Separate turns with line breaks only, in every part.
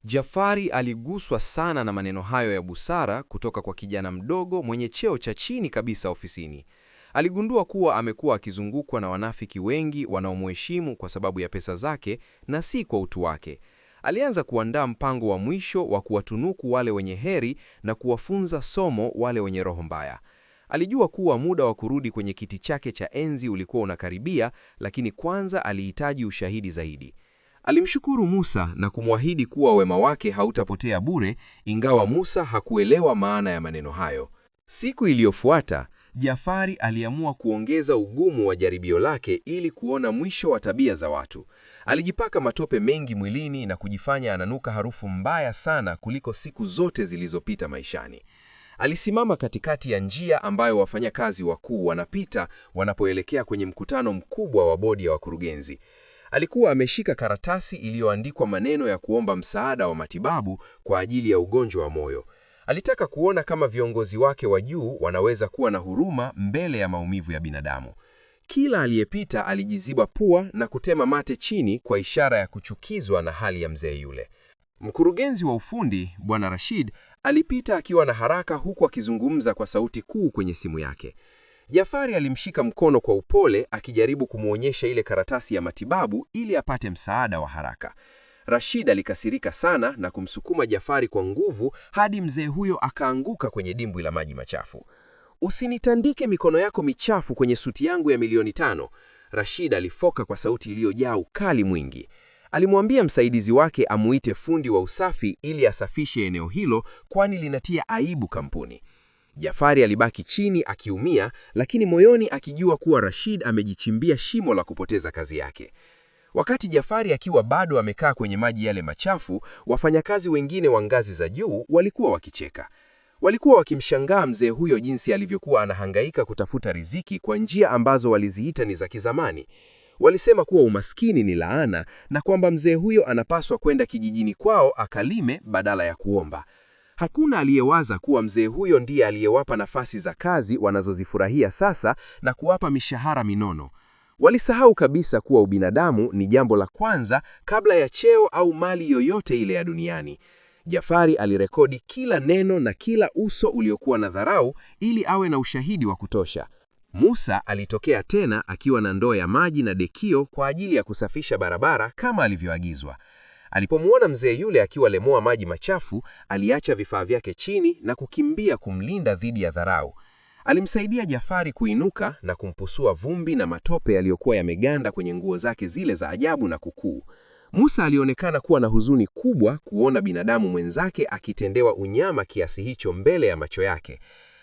Jafari aliguswa sana na maneno hayo ya busara kutoka kwa kijana mdogo mwenye cheo cha chini kabisa ofisini. Aligundua kuwa amekuwa akizungukwa na wanafiki wengi wanaomheshimu kwa sababu ya pesa zake na si kwa utu wake. Alianza kuandaa mpango wa mwisho wa kuwatunuku wale wenye heri na kuwafunza somo wale wenye roho mbaya. Alijua kuwa muda wa kurudi kwenye kiti chake cha enzi ulikuwa unakaribia, lakini kwanza alihitaji ushahidi zaidi. Alimshukuru Musa na kumwahidi kuwa wema wake hautapotea bure, ingawa Musa hakuelewa maana ya maneno hayo. Siku iliyofuata, Jafari aliamua kuongeza ugumu wa jaribio lake ili kuona mwisho wa tabia za watu. Alijipaka matope mengi mwilini na kujifanya ananuka harufu mbaya sana kuliko siku zote zilizopita maishani. Alisimama katikati ya njia ambayo wafanyakazi wakuu wanapita wanapoelekea kwenye mkutano mkubwa wa bodi ya wakurugenzi. Alikuwa ameshika karatasi iliyoandikwa maneno ya kuomba msaada wa matibabu kwa ajili ya ugonjwa wa moyo. Alitaka kuona kama viongozi wake wa juu wanaweza kuwa na huruma mbele ya maumivu ya binadamu. Kila aliyepita alijiziba pua na kutema mate chini kwa ishara ya kuchukizwa na hali ya mzee yule. Mkurugenzi wa ufundi, Bwana Rashid, alipita akiwa na haraka huku akizungumza kwa sauti kuu kwenye simu yake. Jafari alimshika mkono kwa upole akijaribu kumwonyesha ile karatasi ya matibabu ili apate msaada wa haraka. Rashid alikasirika sana na kumsukuma Jafari kwa nguvu hadi mzee huyo akaanguka kwenye dimbwi la maji machafu. "Usinitandike mikono yako michafu kwenye suti yangu ya milioni 5," Rashid alifoka kwa sauti iliyojaa ukali mwingi. Alimwambia msaidizi wake amuite fundi wa usafi ili asafishe eneo hilo, kwani linatia aibu kampuni. Jafari alibaki chini akiumia, lakini moyoni akijua kuwa Rashid amejichimbia shimo la kupoteza kazi yake. Wakati Jafari akiwa bado amekaa kwenye maji yale machafu, wafanyakazi wengine wa ngazi za juu walikuwa wakicheka. Walikuwa wakimshangaa mzee huyo jinsi alivyokuwa anahangaika kutafuta riziki kwa njia ambazo waliziita ni za kizamani. Walisema kuwa umaskini ni laana na kwamba mzee huyo anapaswa kwenda kijijini kwao akalime badala ya kuomba. Hakuna aliyewaza kuwa mzee huyo ndiye aliyewapa nafasi za kazi wanazozifurahia sasa na kuwapa mishahara minono. Walisahau kabisa kuwa ubinadamu ni jambo la kwanza kabla ya cheo au mali yoyote ile ya duniani. Jafari alirekodi kila neno na kila uso uliokuwa na dharau ili awe na ushahidi wa kutosha. Musa alitokea tena akiwa na ndoo ya maji na dekio kwa ajili ya kusafisha barabara kama alivyoagizwa. Alipomwona mzee yule akiwa lemoa maji machafu, aliacha vifaa vyake chini na kukimbia kumlinda dhidi ya dharau. Alimsaidia Jafari kuinuka na kumpusua vumbi na matope yaliyokuwa yameganda kwenye nguo zake zile za ajabu na kukuu. Musa alionekana kuwa na huzuni kubwa kuona binadamu mwenzake akitendewa unyama kiasi hicho mbele ya macho yake.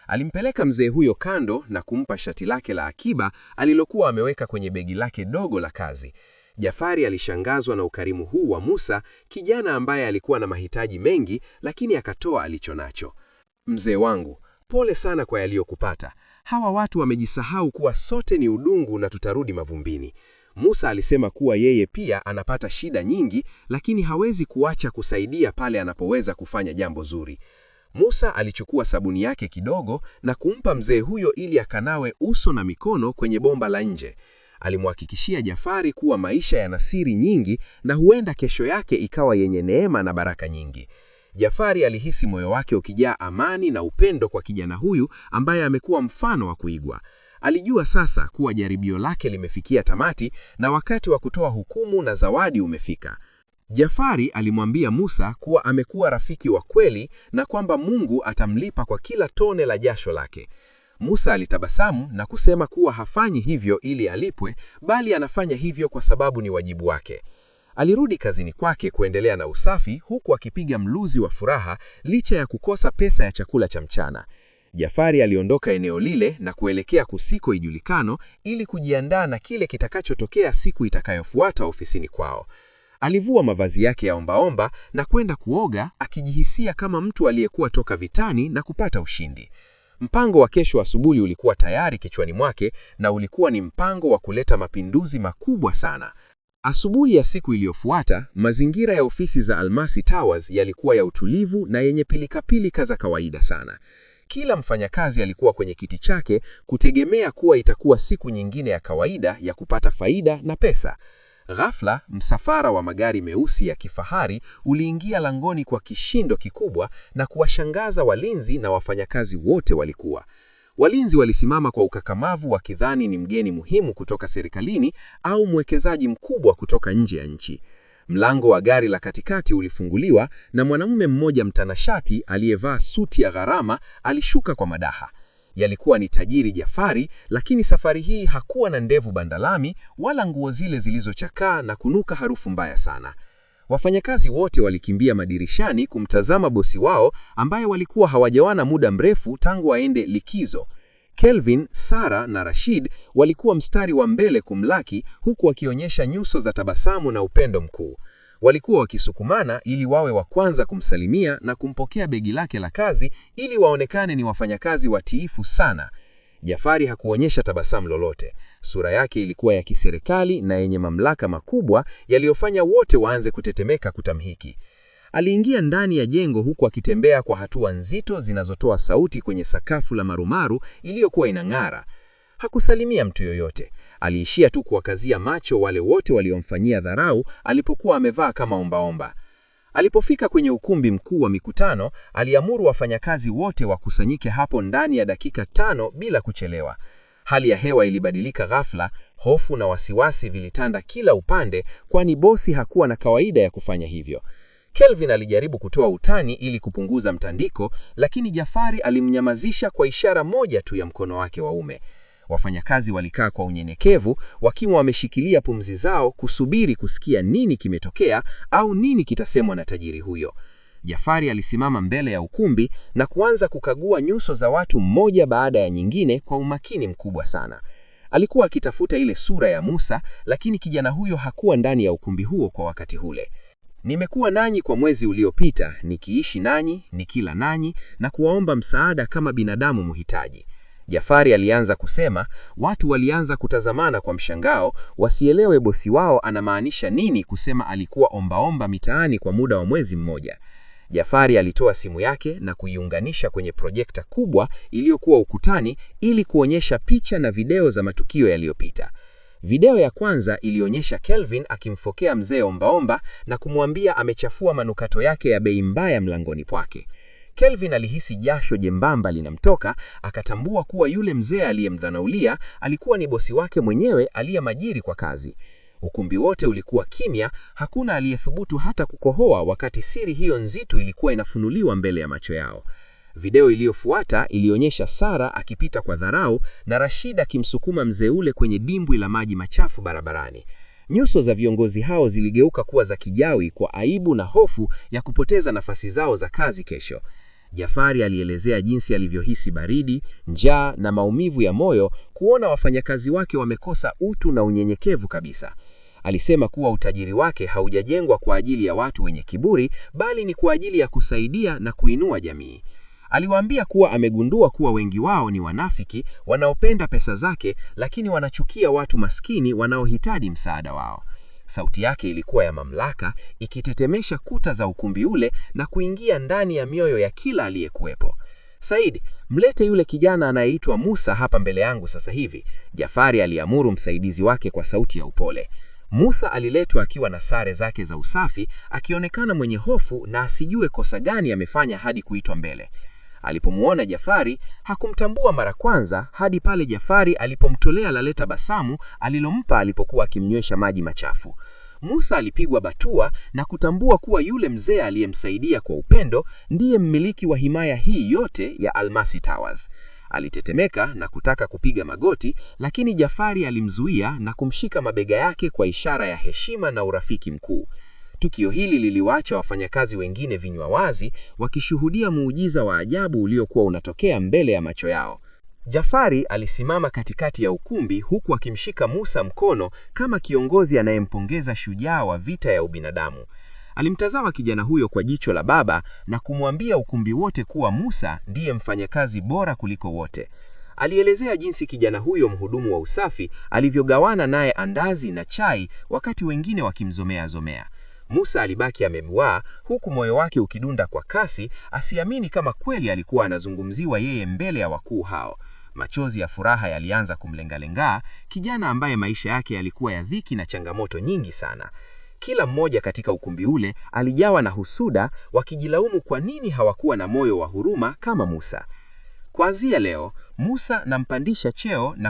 Alimpeleka mzee huyo kando na kumpa shati lake la akiba alilokuwa ameweka kwenye begi lake dogo la kazi. Jafari alishangazwa na ukarimu huu wa Musa, kijana ambaye alikuwa na mahitaji mengi, lakini akatoa alichonacho. "Mzee wangu, pole sana kwa yaliyokupata. Hawa watu wamejisahau kuwa sote ni udungu na tutarudi mavumbini." Musa alisema kuwa yeye pia anapata shida nyingi, lakini hawezi kuacha kusaidia pale anapoweza kufanya jambo zuri. Musa alichukua sabuni yake kidogo na kumpa mzee huyo ili akanawe uso na mikono kwenye bomba la nje. Alimhakikishia Jafari kuwa maisha yana siri nyingi na huenda kesho yake ikawa yenye neema na baraka nyingi. Jafari alihisi moyo wake ukijaa amani na upendo kwa kijana huyu ambaye amekuwa mfano wa kuigwa. Alijua sasa kuwa jaribio lake limefikia tamati na wakati wa kutoa hukumu na zawadi umefika. Jafari alimwambia Musa kuwa amekuwa rafiki wa kweli na kwamba Mungu atamlipa kwa kila tone la jasho lake. Musa alitabasamu na kusema kuwa hafanyi hivyo ili alipwe, bali anafanya hivyo kwa sababu ni wajibu wake. Alirudi kazini kwake kuendelea na usafi huku akipiga mluzi wa furaha licha ya kukosa pesa ya chakula cha mchana. Jafari aliondoka eneo lile na kuelekea kusiko ijulikano ili kujiandaa na kile kitakachotokea siku itakayofuata ofisini kwao. Alivua mavazi yake ya ombaomba na kwenda kuoga akijihisia kama mtu aliyekuwa toka vitani na kupata ushindi. Mpango wa kesho asubuhi ulikuwa tayari kichwani mwake na ulikuwa ni mpango wa kuleta mapinduzi makubwa sana. Asubuhi ya siku iliyofuata, mazingira ya ofisi za Almasi Towers yalikuwa ya utulivu na yenye pilikapilika za kawaida sana. Kila mfanyakazi alikuwa kwenye kiti chake kutegemea kuwa itakuwa siku nyingine ya kawaida ya kupata faida na pesa. Ghafla, msafara wa magari meusi ya kifahari uliingia langoni kwa kishindo kikubwa na kuwashangaza walinzi na wafanyakazi wote walikuwa. Walinzi walisimama kwa ukakamavu wakidhani ni mgeni muhimu kutoka serikalini au mwekezaji mkubwa kutoka nje ya nchi. Mlango wa gari la katikati ulifunguliwa na mwanamume mmoja mtanashati aliyevaa suti ya gharama alishuka kwa madaha. Yalikuwa ni tajiri Jafari, lakini safari hii hakuwa na ndevu bandalami wala nguo zile zilizochakaa na kunuka harufu mbaya sana. Wafanyakazi wote walikimbia madirishani kumtazama bosi wao ambaye walikuwa hawajawana muda mrefu tangu aende likizo. Kelvin, Sara na Rashid walikuwa mstari wa mbele kumlaki huku wakionyesha nyuso za tabasamu na upendo mkuu. Walikuwa wakisukumana ili wawe wa kwanza kumsalimia na kumpokea begi lake la kazi ili waonekane ni wafanyakazi watiifu sana. Jafari hakuonyesha tabasamu lolote. Sura yake ilikuwa ya kiserikali na yenye mamlaka makubwa yaliyofanya wote waanze kutetemeka kutamhiki. Aliingia ndani ya jengo huku akitembea kwa hatua nzito zinazotoa sauti kwenye sakafu la marumaru iliyokuwa inang'ara. Hakusalimia mtu yoyote. Aliishia tu kuwakazia macho wale wote waliomfanyia dharau alipokuwa amevaa kama ombaomba. Alipofika kwenye ukumbi mkuu wa mikutano, aliamuru wafanyakazi wote wakusanyike hapo ndani ya dakika 5 bila kuchelewa. Hali ya hewa ilibadilika ghafla, hofu na wasiwasi vilitanda kila upande, kwani bosi hakuwa na kawaida ya kufanya hivyo. Kelvin alijaribu kutoa utani ili kupunguza mtandiko, lakini Jafari alimnyamazisha kwa ishara moja tu ya mkono wake wa ume. Wafanyakazi walikaa kwa unyenyekevu wakiwa wameshikilia pumzi zao kusubiri kusikia nini kimetokea au nini kitasemwa na tajiri huyo. Jafari alisimama mbele ya ukumbi na kuanza kukagua nyuso za watu mmoja baada ya nyingine kwa umakini mkubwa sana. Alikuwa akitafuta ile sura ya Musa, lakini kijana huyo hakuwa ndani ya ukumbi huo kwa wakati ule. Nimekuwa nanyi kwa mwezi uliopita, nikiishi nanyi, nikila nanyi na kuwaomba msaada kama binadamu mhitaji. Jafari alianza kusema. Watu walianza kutazamana kwa mshangao, wasielewe bosi wao anamaanisha nini kusema alikuwa ombaomba mitaani kwa muda wa mwezi mmoja. Jafari alitoa simu yake na kuiunganisha kwenye projekta kubwa iliyokuwa ukutani ili kuonyesha picha na video za matukio yaliyopita. Video ya kwanza ilionyesha Kelvin akimfokea mzee ombaomba na kumwambia amechafua manukato yake ya bei mbaya mlangoni kwake. Kelvin alihisi jasho jembamba linamtoka, akatambua kuwa yule mzee aliyemdhanaulia alikuwa ni bosi wake mwenyewe aliyemajiri kwa kazi. Ukumbi wote ulikuwa kimya, hakuna aliyethubutu hata kukohoa wakati siri hiyo nzito ilikuwa inafunuliwa mbele ya macho yao. Video iliyofuata ilionyesha Sara akipita kwa dharau na Rashid akimsukuma mzee ule kwenye dimbwi la maji machafu barabarani. Nyuso za viongozi hao ziligeuka kuwa za kijawi kwa aibu na hofu ya kupoteza nafasi zao za kazi kesho. Jafari alielezea jinsi alivyohisi baridi, njaa na maumivu ya moyo kuona wafanyakazi wake wamekosa utu na unyenyekevu kabisa. Alisema kuwa utajiri wake haujajengwa kwa ajili ya watu wenye kiburi, bali ni kwa ajili ya kusaidia na kuinua jamii. Aliwaambia kuwa amegundua kuwa wengi wao ni wanafiki wanaopenda pesa zake, lakini wanachukia watu maskini wanaohitaji msaada wao. Sauti yake ilikuwa ya mamlaka, ikitetemesha kuta za ukumbi ule na kuingia ndani ya mioyo ya kila aliyekuwepo. Said, mlete yule kijana anayeitwa Musa hapa mbele yangu sasa hivi, Jafari aliamuru msaidizi wake kwa sauti ya upole. Musa aliletwa akiwa na sare zake za usafi, akionekana mwenye hofu na asijue kosa gani amefanya hadi kuitwa mbele. Alipomwona Jafari hakumtambua mara kwanza hadi pale Jafari alipomtolea lale tabasamu alilompa alipokuwa akimnywesha maji machafu. Musa alipigwa batua na kutambua kuwa yule mzee aliyemsaidia kwa upendo ndiye mmiliki wa himaya hii yote ya Almasi Towers. Alitetemeka na kutaka kupiga magoti, lakini Jafari alimzuia na kumshika mabega yake kwa ishara ya heshima na urafiki mkuu. Tukio hili liliwaacha wafanyakazi wengine vinywa wazi, wakishuhudia muujiza wa ajabu uliokuwa unatokea mbele ya macho yao. Jafari alisimama katikati ya ukumbi huku akimshika Musa mkono kama kiongozi anayempongeza shujaa wa vita ya ubinadamu. Alimtazama kijana huyo kwa jicho la baba na kumwambia ukumbi wote kuwa Musa ndiye mfanyakazi bora kuliko wote. Alielezea jinsi kijana huyo mhudumu wa usafi alivyogawana naye andazi na chai wakati wengine wakimzomea zomea. Musa alibaki amemwaa huku moyo wake ukidunda kwa kasi, asiamini kama kweli alikuwa anazungumziwa yeye mbele ya wakuu hao. Machozi ya furaha yalianza kumlengalengaa kijana ambaye maisha yake yalikuwa ya dhiki na changamoto nyingi sana. Kila mmoja katika ukumbi ule alijawa na husuda, wakijilaumu kwa nini hawakuwa na moyo wa huruma kama Musa. Kuanzia leo, Musa nampandisha cheo na